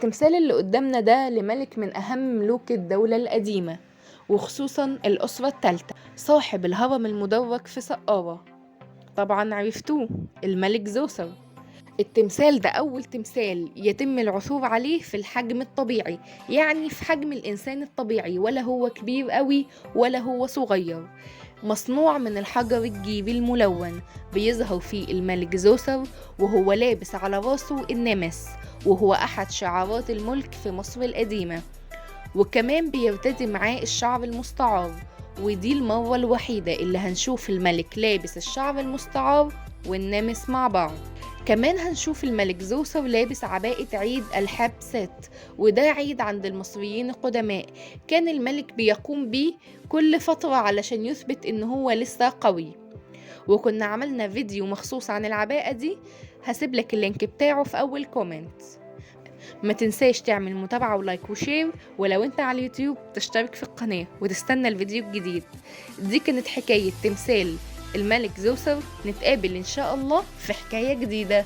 التمثال اللي قدامنا ده لملك من أهم ملوك الدولة القديمة، وخصوصا الأسرة الثالثة، صاحب الهرم المدرج في سقارة. طبعا عرفتوه، الملك زوسر. التمثال ده أول تمثال يتم العثور عليه في الحجم الطبيعي، يعني في حجم الإنسان الطبيعي، ولا هو كبير قوي ولا هو صغير. مصنوع من الحجر الجيري الملون، بيظهر فيه الملك زوسر وهو لابس على راسه النمس، وهو أحد شعارات الملك في مصر القديمة، وكمان بيرتدي معاه الشعر المستعار، ودي المرة الوحيدة اللي هنشوف الملك لابس الشعر المستعار والنمس مع بعض. كمان هنشوف الملك زوسر لابس عباءة عيد الحبسات، وده عيد عند المصريين القدماء كان الملك بيقوم بيه كل فترة علشان يثبت ان هو لسه قوي. وكنا عملنا فيديو مخصوص عن العباءة دي، هسيب لك ال link بتاعه في اول comment. ما تنساش تعمل متابعة و like و share، ولو انت على اليوتيوب تشترك في القناة وتستنى الفيديو الجديد. دي كانت حكاية تمثال الملك زوسر، نتقابل إن شاء الله في حكاية جديدة.